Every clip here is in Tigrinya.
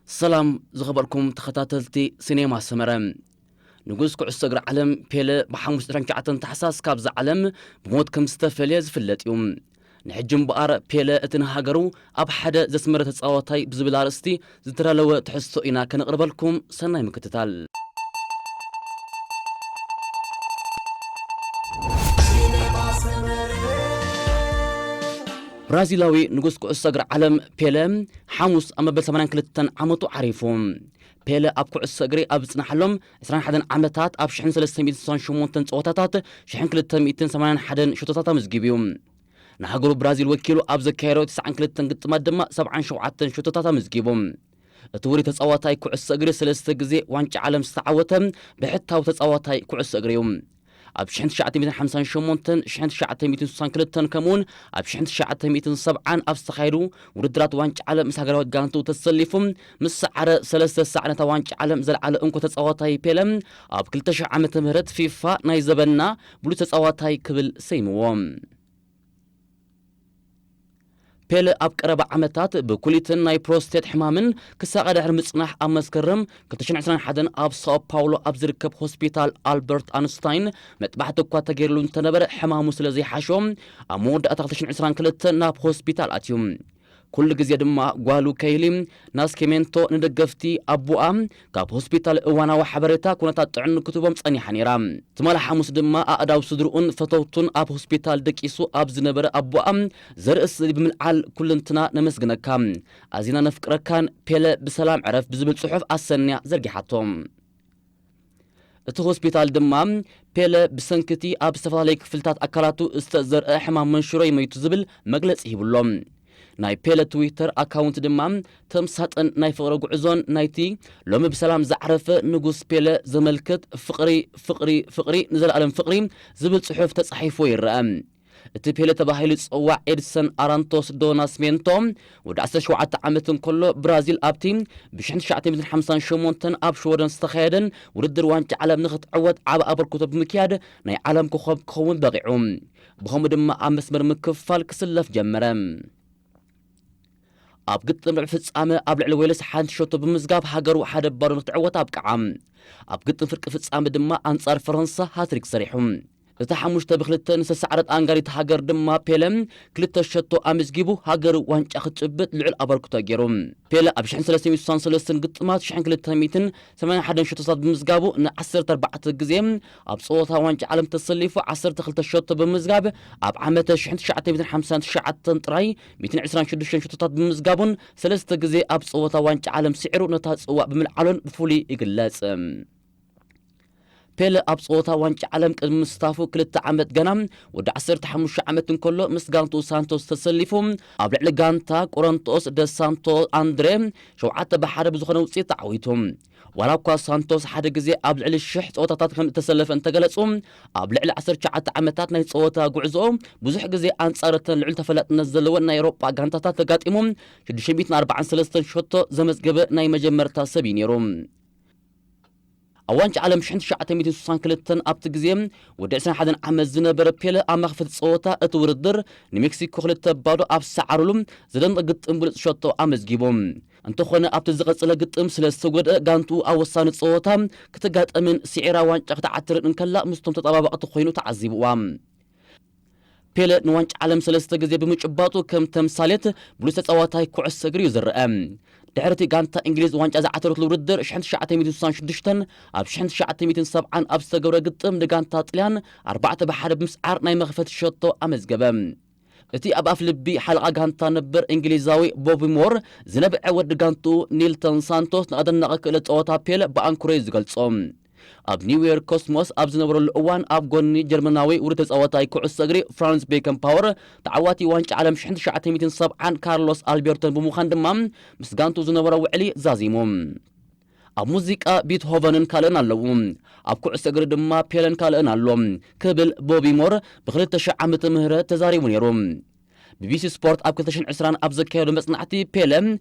ሰላም ዝኸበርኩም ተኸታተልቲ ሲኔማ ሰመረ። ንጉስ ኩዕሶ እግሪ ዓለም ፔለ ብሓሙስ ዕስራን ትሽዓተን ታሕሳስ ካብዛ ዓለም ብሞት ከም ዝተፈልየ ዝፍለጥ እዩ። ንሕጂ እምበኣር ፔለ እቲ ንሃገሩ ኣብ ሓደ ዘስመረ ተጻዋታይ ብዝብል ኣርእስቲ ዝተዳለወ ትሕዝቶ ኢና ከነቕርበልኩም። ሰናይ ምክትታል። ብራዚላዊ ንጉስ ኩዕሶ እግሪ ዓለም ፔለ ሓሙስ ኣብ መበል ሰማንያን ክልተን ዓመቱ ዓሪፉ። ፔለ ኣብ ኩዕሶ እግሪ ኣብ ዝጽናሓሎም ዕስራን ሓደን ዓመታት ኣብ ሽሕን ሰለስተ ሚእትን ስሳን ሸሞንተን ጸወታታት ሽሕን ክልተ ሚእትን ሰማንያን ሓደን ሸቶታት ኣመዝጊቡ እዩ። ንሃገሩ ብራዚል ወኪሉ ኣብ ዘካየዶ ትስዓን ክልተን ግጥማት ድማ ሰብዓን ሸውዓተን ሸቶታት ኣመዝጊቡ። እቲ ውሩይ ተጻዋታይ ኩዕሶ እግሪ ሰለስተ ግዜ ዋንጫ ዓለም ዝተዓወተ ብሕታዊ ተጻዋታይ ኩዕሶ እግሪ እዩ። ኣብ ሽሕን ትሽዓተ ሚእትን ሓምሳን ሸሞንተን፣ ሽሕን ትሽዓተ ሚእትን ስሳን ክልተን ከምኡውን ኣብ ሽሕን ትሽዓተ ሚእትን ሰብዓን ኣብ ዝተኻየዱ ውድድራት ዋንጫ ዓለም ምስ ሃገራዊት ጋንቱ ተሰሊፉ ምስ ሰዓረ ሰለስተ ሳዕ ነታ ዋንጫ ዓለም ዘልዓለ እንኮ ተጻዋታይ ፔለ ኣብ ክልተ ሽሕ ዓመተ ምህረት ፊፋ ናይ ዘበና ብሉጽ ተጻዋታይ ክብል ሰይምዎ። ፔለ ኣብ ቀረባ ዓመታት ብኩሊትን ናይ ፕሮስቴት ሕማምን ክሳቐ ድሕሪ ምጽናሕ ኣብ መስከረም ክልተ ሽሕን ዕስራን ሓደን ኣብ ሳኦ ፓውሎ ኣብ ዝርከብ ሆስፒታል ኣልበርት ኣንስታይን መጥባሕቲ እኳ ተገይርሉ እንተነበረ ሕማሙ ስለ ዘይሓሾ ኣብ መወዳእታ ክልተ ሽሕን ዕስራን ክልተን ናብ ሆስፒታል ኣትዩ። ኩሉ ግዜ ድማ ጓሉ ከይሊ ናስኬሜንቶ ንደገፍቲ ኣቦኣ ካብ ሆስፒታል እዋናዊ ሓበሬታ ኩነታት ጥዕኑ ክትቦም ጸኒሓ ነይራ። ትማሊ ሓሙስ ድማ ኣእዳው ስድርኡን ፈተውቱን ኣብ ሆስፒታል ደቂሱ ኣብ ዝነበረ ኣቦኣ ዘርኢ ስእሊ ብምልዓል ኩልንትና ነመስግነካ፣ ኣዚና ነፍቅረካን ፔለ ብሰላም ዕረፍ ብዝብል ጽሑፍ ኣሰንያ ዘርጊሓቶ። እቲ ሆስፒታል ድማ ፔለ ብሰንክቲ ኣብ ዝተፈላለዩ ክፍልታት ኣካላቱ ዝተዘርአ ሕማም መንሽሮ ይመይቱ ዝብል መግለጺ ሂብሎ። ናይ ፔለ ትዊተር ኣካውንት ድማ ተምሳጥን ናይ ፍቕሪ ጉዕዞን ናይቲ ሎሚ ብሰላም ዝዓረፈ ንጉስ ፔለ ዘመልክት ፍቕሪ ፍቕሪ ፍቕሪ ንዘለኣለም ፍቕሪ ዝብል ጽሑፍ ተጻሒፉ ይረአ። እቲ ፔለ ተባሂሉ ዝጽዋዕ ኤድሰን ኣራንቶስ ዶ ናስሜንቶ ወዲ ዓሰርተ ሸውዓተ ዓመት እንከሎ ብራዚል ኣብቲ ብ ሽሕን ትሽዓተ ሚእትን ሓምሳን ሸሞንተን ኣብ ሽወደን ዝተኻየደን ውድድር ዋንጫ ዓለም ንኽትዕወት ዓቢ ኣበርክቶ ብምክያድ ናይ ዓለም ኮኸብ ክኸውን በቒዑ። ብኸምኡ ድማ ኣብ መስመር ምክፍፋል ክስለፍ ጀመረ። ኣብ ግጥም ርብዒ ፍጻመ ኣብ ልዕሊ ዌልስ ሓንቲ ሸቶ ብምዝጋብ ሃገሩ ሓደ ባዶ ንክትዕወት ኣብቅዓ። ኣብ ግጥም ፍርቂ ፍጻመ ድማ ኣንጻር ፈረንሳ ሃትሪክ ሰሪሑ። እታ ሓሙሽተ ብክልተ ንዝተሳዕረት ኣንጋሪት ሃገር ድማ ፔለ ክልተ ሸቶ ኣመዝጊቡ ሃገሩ ዋንጫ ክትጭብጥ ልዑል ኣበርክቶ ገይሩ። ፔለ ኣብ ሽሕን ሰለስተ ሚእትን ስሳን ሰለስተን ግጥማት ሽሕን ክልተ ሚእትን ሰማንያን ሓደን ሸቶታት ብምዝጋቡ ንዓሰርተ ኣርባዕተ ግዜ ኣብ ጸወታ ዋንጫ ዓለም ተሰሊፉ ዓሰርተ ክልተ ሸቶ ብምዝጋብ ኣብ ዓመተ ሽሕን ትሽዓተ ሚእትን ሓምሳን ትሽዓተን ጥራይ ሚእትን ዕስራን ሽዱሽተን ሸቶታት ብምዝጋቡን ሰለስተ ግዜ ኣብ ጸወታ ዋንጫ ዓለም ስዒሩ ነታ ጽዋእ ብምልዓሉን ብፍሉይ ይግለጽ። ፔለ ኣብ ጸወታ ዋንጫ ዓለም ቅድሚ ምስታፉ ክልተ ዓመት ገና ወዲ ዓሰርተ ሓሙሽተ ዓመት እንከሎ ምስ ጋንትኡ ሳንቶስ ተሰሊፉ ኣብ ልዕሊ ጋንታ ቆረንቶስ ደ ሳንቶ ኣንድሬ ሸውዓተ ብሓደ ብዝኾነ ውጽኢት ተዓዊቱ። ዋላ እኳ ሳንቶስ ሓደ ግዜ ኣብ ልዕሊ ሽሕ ጸወታታት ከም እተሰለፈ እንተገለጹ፣ ኣብ ልዕሊ ዓሰርተ ትሽዓተ ዓመታት ናይ ጸወታ ጉዕዞኡ ብዙሕ ግዜ ኣንጻር እተን ልዑል ተፈላጥነት ዘለወን ናይ ኤውሮጳ ጋንታታት ተጋጢሙ ሽዱሽተ ሚእትን ኣርባዓን ሰለስተን ሸቶ ዘመዝገበ ናይ መጀመርታ ሰብ እዩ ነይሩ። ኣብ ዋንጫ ዓለም ሽሕን ትሽዓተ ሚእትን ስሳን ክልተን ኣብቲ ግዜ ወዲ ዕስራን ሓደን ዓመት ዝነበረ ፔለ ኣብ መኽፈቲ ጸወታ እቲ ውድድር ንሜክሲኮ ክልተ ባዶ ኣብ ዝሰዓሩሉ ዘደንቕ ግጥም ብሉጽ ሸቶ ኣመዝጊቡ። እንተኾነ ኣብቲ ዝቐጸለ ግጥም ስለ ዝተጎድአ ጋንትኡ ኣብ ወሳኒ ጸወታ ክትጋጠምን ስዒራ ዋንጫ ክትዓትርን እንከላ ምስቶም ተጠባባቕቲ ኮይኑ ተዓዚብዋ። ፔለ ንዋንጫ ዓለም ሰለስተ ግዜ ብምጭባጡ ከም ተምሳሌት ብሉጽ ተጻዋታይ ኩዕሶ እግሪ እዩ ዝረአ። ድሕሪ እቲ ጋንታ እንግሊዝ ዋንጫ ዝዓተረትሉ ውድድር ሽሕን ትሽዓተ ሚእትን ስሳን ሽዱሽተን ኣብ ሽሕን ትሽዓተ ሚእትን ሰብዓን ኣብ ዝተገብረ ግጥም ንጋንታ ጥልያን ኣርባዕተ ብሓደ ብምስዓር ናይ መኽፈቲ ሸቶ ኣመዝገበ። እቲ ኣብ ኣፍ ልቢ ሓለቓ ጋንታ ነበር እንግሊዛዊ ቦቢ ሞር ዝነብዐ ወዲ ጋንትኡ ኒልተን ሳንቶስ ንኣደናቒ ክእለት ጸወታ ፔለ ብኣንክሮ እዩ ዝገልጾ። ኣብ ኒውዮርክ ኮስሞስ ኣብ ዝነበረሉ እዋን ኣብ ጎኒ ጀርመናዊ ውሩይ ተጻዋታይ ኩዕሶ እግሪ ፍራንስ ቤከንፓወር ተዓዋቲ ዋንጫ ዓለም ሽሕን ትሽዓተ ሚእትን ሰብዓን ካርሎስ ኣልቤርቶን ብምዃን ድማ ምስ ጋንቱ ዝነበሮ ውዕሊ ዛዚሙ። ኣብ ሙዚቃ ቢትሆቨንን ካልእን ኣለዉ፣ ኣብ ኩዕሶ እግሪ ድማ ፔለን ካልእን ኣሎ ክብል ቦቢ ሞር ብክልተ ሽሕ ዓመተ ምህረት ተዛሪቡ ነይሩ። ቢቢሲ ስፖርት ኣብ ክልተ ሽሕን ዕስራን ኣብ ዘካየዶ መጽናዕቲ ፔለ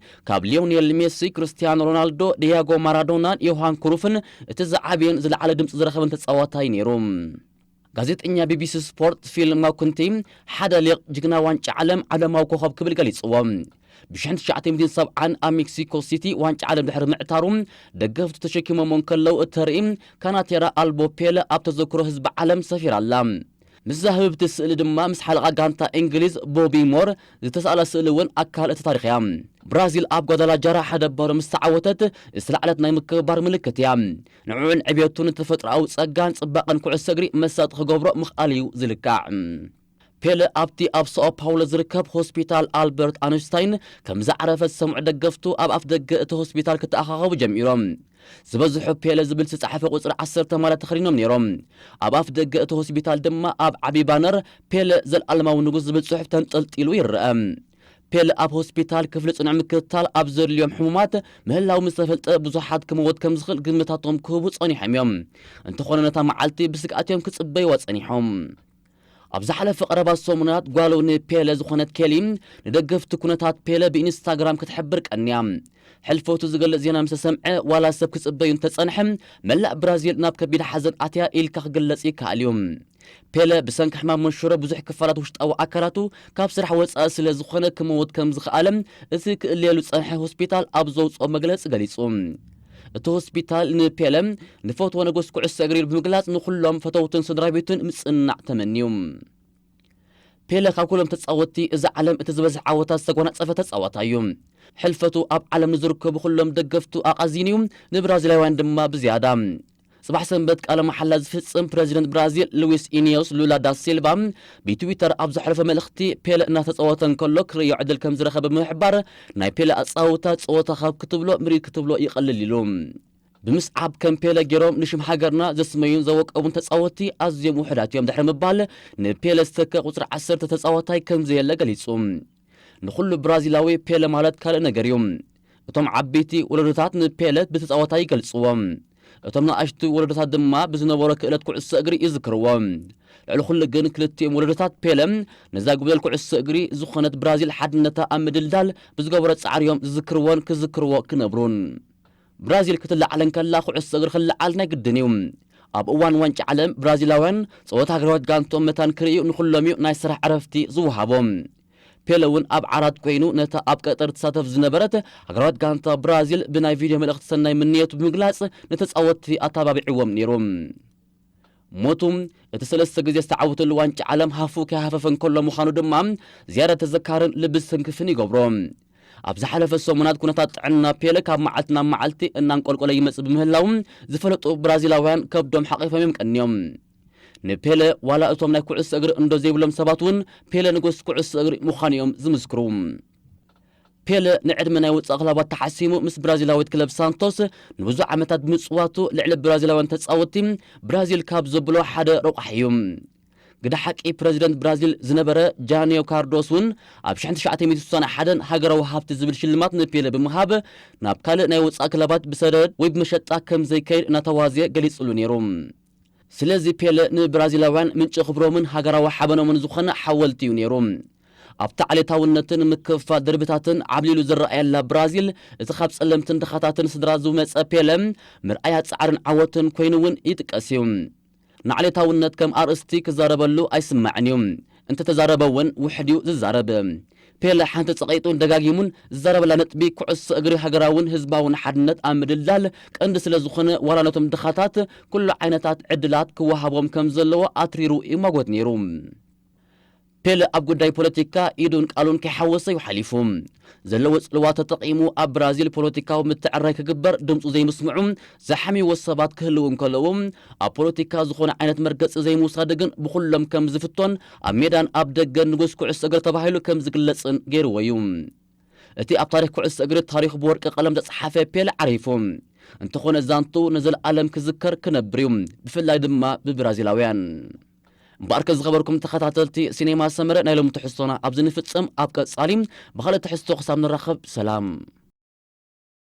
ካብ ሊዮኔል ሜሲ፣ ክርስቲያኖ ሮናልዶ፣ ዲያጎ ማራዶናን ዮሃን ክሩፍን እቲ ዝዓበየን ዝለዓለ ድምፂ ዝረኸበን ተጻዋታይ ነይሩ። ጋዜጠኛ ቢቢሲ ስፖርት ፊል ማኩንቲ ሓደ ሊቕ ጅግና ዋንጫ ዓለም ዓለማዊ ኮኸብ ክብል ገሊጽዎ። ብ ሽሕን ትሽዓተ ሚእትን ሰብዓን ኣብ ሜክሲኮ ሲቲ ዋንጫ ዓለም ድሕሪ ምዕታሩ ደገፍቱ ተሸኪሞሞ እንከለዉ እተርኢ ካናቴራ ኣልቦ ፔለ ኣብ ተዘክሮ ህዝቢ ዓለም ሰፊራ ኣላ። ምስዛ ህብብቲ ስእሊ ድማ ምስ ሓለቓ ጋንታ እንግሊዝ ቦቢ ሞር ዝተሳእላ ስእሊ እውን ኣካል እቲ ታሪኽ እያ። ብራዚል ኣብ ጓዳላጃራ ሓደ ባዶ ምስ ተዓወተት ዝተላዕለት ናይ ምክብባር ምልክት እያ። ንዕኡን ዕብየቱን ንተፈጥሮኣዊ ጸጋን ጽባቐን ኩዕሶ እግሪ መሳጢ ክገብሮ ምኽኣል እዩ ዝልካዕ። ፔለ ኣብቲ ኣብ ሳኦ ፓውሎ ዝርከብ ሆስፒታል ኣልበርት ኣንሽታይን ከም ዝዓረፈ ዝሰምዑ ደገፍቱ ኣብ ኣፍ ደገ እቲ ሆስፒታል ክተኣኻኸቡ ጀሚሮም። ዝበዝሑ ፔለ ዝብል ዝተጻሕፈ ቁጽሪ ዓሰርተ ማልያ ተኸዲኖም ነይሮም። ኣብ ኣፍ ደገ እቲ ሆስፒታል ድማ ኣብ ዓቢ ባነር ፔለ ዘልኣለማዊ ንጉስ ዝብል ጽሑፍ ተንጠልጢሉ ይረአ። ፔለ ኣብ ሆስፒታል ክፍሊ ጽኑዕ ምክትታል ኣብ ዘድልዮም ሕሙማት ምህላው ምስ ተፈልጠ ብዙሓት ክመወት ከም ዝኽእል ግምታቶም ክህቡ ጸኒሖም እዮም። እንተኾነ ነታ መዓልቲ ብስግኣት እዮም ክጽበይዋ ጸኒሖም። ኣብ ዝሓለፈ ቀረባ ሰሙናት ጓሉ ንፔለ ዝኾነት ኬሊ ንደገፍቲ ኩነታት ፔለ ብኢንስታግራም ክትሕብር ቀንያ። ሕልፈቱ ዝገልጽ ዜና ምስ ተሰምዐ ዋላ ሰብ ክጽበዩ እንተጸንሐ መላእ ብራዚል ናብ ከቢድ ሓዘን ኣትያ ኢልካ ክግለጽ ይከኣል እዩ። ፔለ ብሰንኪ ሕማም መንሽሮ ብዙሕ ክፋላት ውሽጣዊ ኣካላቱ ካብ ስራሕ ወጻኢ ስለ ዝኾነ ክመውት ከም ዝኸኣለ እቲ ክእለየሉ ዝጸንሐ ሆስፒታል ኣብ ዘውጽኦ መግለጺ ገሊጹ። እቲ ሆስፒታል ንፔለ ንፈትዎ ንጉስ ኩዕሶ እግሪ ኢሉ ብምግላጽ ንኹሎም ፈተውትን ስድራ ቤቱን ምጽንናዕ ተመንዩ። ፔለ ካብ ኩሎም ተጻወትቲ እዛ ዓለም እቲ ዝበዝሕ ዓወታት ዝተጎናጸፈ ተጻዋታይ እዩ። ሕልፈቱ ኣብ ዓለም ንዝርከቡ ኩሎም ደገፍቱ ኣቓዚኑ እዩ፣ ንብራዚላውያን ድማ ብዝያዳ። ጽባሕ ሰንበት ቃለ መሓላ ዝፍጽም ፕረዚደንት ብራዚል ሉዊስ ኢኒዮስ ሉላ ዳ ሲልቫ ብትዊተር ኣብ ዘሕለፎ መልእኽቲ ፔለ እናተጻወተ እንከሎ ክርእዮ ዕድል ከም ዝረኸበ ብምሕባር ናይ ፔለ ኣጻውታ ጸወታ ካብ ክትብሎ ምርኢት ክትብሎ ይቐልል ኢሉ። ብምስዓብ ከም ፔለ ገይሮም ንሽም ሃገርና ዘስመዩን ዘወቀቡን ተጻወትቲ ኣዝዮም ውሑዳት እዮም ድሕሪ ምባል ንፔለ ዝተከ ቁጽሪ ዓሰርተ ተጻዋታይ ከም ዘየለ ገሊጹ። ንኹሉ ብራዚላዊ ፔለ ማለት ካልእ ነገር እዩ። እቶም ዓበይቲ ወለዶታት ንፔለ ብተጻዋታይ ይገልጽዎ። እቶም ንኣሽቱ ወለዶታት ድማ ብዝነበሮ ክእለት ኩዕሶ እግሪ ይዝክርዎ። ልዕሊ ኩሉ ግን ክልቲኦም ወለዶታት ፔለ ነዛ ጉብለል ኩዕሶ እግሪ ዝኾነት ብራዚል ሓድነታ ኣብ ምድልዳል ብዝገበሮ ጻዕሪ እዮም ዝዝክርዎን ክዝክርዎ ክነብሩን። ብራዚል ክትለዓል እንከላ ኩዕሶ እግሪ ክለዓል ናይ ግድን እዩ። ኣብ እዋን ዋንጫ ዓለም ብራዚላውያን ጸወታ ሃገራዊት ጋንቶም መታን ክርእዩ ንኹሎም እዩ ናይ ስራሕ ዕረፍቲ ዝወሃቦም። ፔለ እውን ኣብ ዓራት ኮይኑ ነታ ኣብ ቀጠር ትሳተፍ ዝነበረት ሃገራዊት ጋንታ ብራዚል ብናይ ቪድዮ መልእኽቲ ሰናይ ምንየቱ ብምግላጽ ንተጻወትቲ ኣተባቢዕዎም ነይሩ። ሞቱ እቲ ሰለስተ ግዜ ዝተዓወተሉ ዋንጫ ዓለም ሃፉ ከይሃፈፈ እንከሎ ምዃኑ ድማ ዝያዳ ተዘካርን ልቢ ዝትንክፍን ይገብሮ። ኣብ ዝሓለፈ ሰሙናት ኩነታት ጥዕና ፔለ ካብ መዓልቲ ናብ መዓልቲ እናንቆልቆለ ይመጽእ ብምህላው ዝፈለጡ ብራዚላውያን ከብዶም ሓቒፎም እዮም ቀንዮም። ንፔለ ዋላ እቶም ናይ ኩዕሶ እግሪ እንዶ ዘይብሎም ሰባት እውን ፔለ ንጉስ ኩዕሶ እግሪ ምዃኑ እዮም ዝምስክሩ። ፔለ ንዕድመ ናይ ወጻኢ ክለባት ተሓሲሙ ምስ ብራዚላዊት ክለብ ሳንቶስ ንብዙሕ ዓመታት ብምጽዋቱ ልዕሊ ብራዚላውያን ተጻወትቲ ብራዚል ካብ ዘብሎ ሓደ ረቋሒ እዩ። ግደ ሓቂ ፕረዚደንት ብራዚል ዝነበረ ጃንዮ ካርዶስ እውን ኣብ ሽሕን ትሽዓተ ሚእቲ ስሳን ሓደን ሃገራዊ ሃብቲ ዝብል ሽልማት ንፔለ ብምሃብ ናብ ካልእ ናይ ወጻኢ ክለባት ብሰደድ ወይ ብመሸጣ ከም ዘይከይድ እናተዋዘየ ገሊጽሉ ነይሩ። ስለዚ ፔለ ንብራዚላውያን ምንጪ ክብሮምን ሃገራዊ ሓበኖምን ዝኾነ ሓወልቲ እዩ ነይሩ። ኣብቲ ዓሌታውነትን ምክፍፋል ደርብታትን ዓብሊሉ ዝረኣየላ ብራዚል እቲ ካብ ጸለምትን ድኻታትን ስድራ ዝመጸ ፔለ ምርኣያ ጻዕርን ዓወትን ኮይኑ እውን ይጥቀስ እዩ። ንዓሌታውነት ከም ኣርእስቲ ክዛረበሉ ኣይስማዕን እዩ። እንተተዛረበ እውን ውሕድ እዩ ዝዛረብ። ፔለ ሓንቲ ጸቒጡን ደጋጊሙን ዝዛረበላ ነጥቢ ኩዕሶ እግሪ ሃገራውን ህዝባውን ሓድነት ኣብ ምድልዳል ቀንዲ ስለ ዝኾነ ዋላ ነቶም ድኻታት ኩሉ ዓይነታት ዕድላት ክወሃቦም ከም ዘለዎ ኣትሪሩ ይማጎት ነይሩ። ፔለ ኣብ ጉዳይ ፖለቲካ ኢዱን ቃሉን ከይሓወሰ እዩ ሓሊፉ። ዘለዎ ጽልዋ ተጠቒሙ ኣብ ብራዚል ፖለቲካዊ ምትዕራይ ክግበር ድምፁ ዘይምስምዑ ዝሓምይዎ ሰባት ክህልዉ እንከለዉ ኣብ ፖለቲካ ዝኾነ ዓይነት መርገፂ ዘይምውሳዱ ግን ብኩሎም ከም ዝፍቶን ኣብ ሜዳን ኣብ ደገን ንጉስ ኩዕሶ እግሪ ተባሂሉ ከም ዝግለጽን ገይርዎ እዩ። እቲ ኣብ ታሪኽ ኩዕሶ እግሪ ታሪኹ ብወርቂ ቀለም ዝተጻሓፈ ፔለ ዓሪፉ። እንተኾነ ዛንቱ ንዘለኣለም ክዝከር ክነብር እዩ፣ ብፍላይ ድማ ብብራዚላውያን። እምበኣርከ ዝኸበርኩም ተኸታተልቲ ሲኔማ ሰመረ ናይ ሎሚ ትሕዝቶና ኣብዚ ንፍጽም። ኣብ ቀጻሊ ብኻልእ ትሕዝቶ ክሳብ ንራኸብ ሰላም።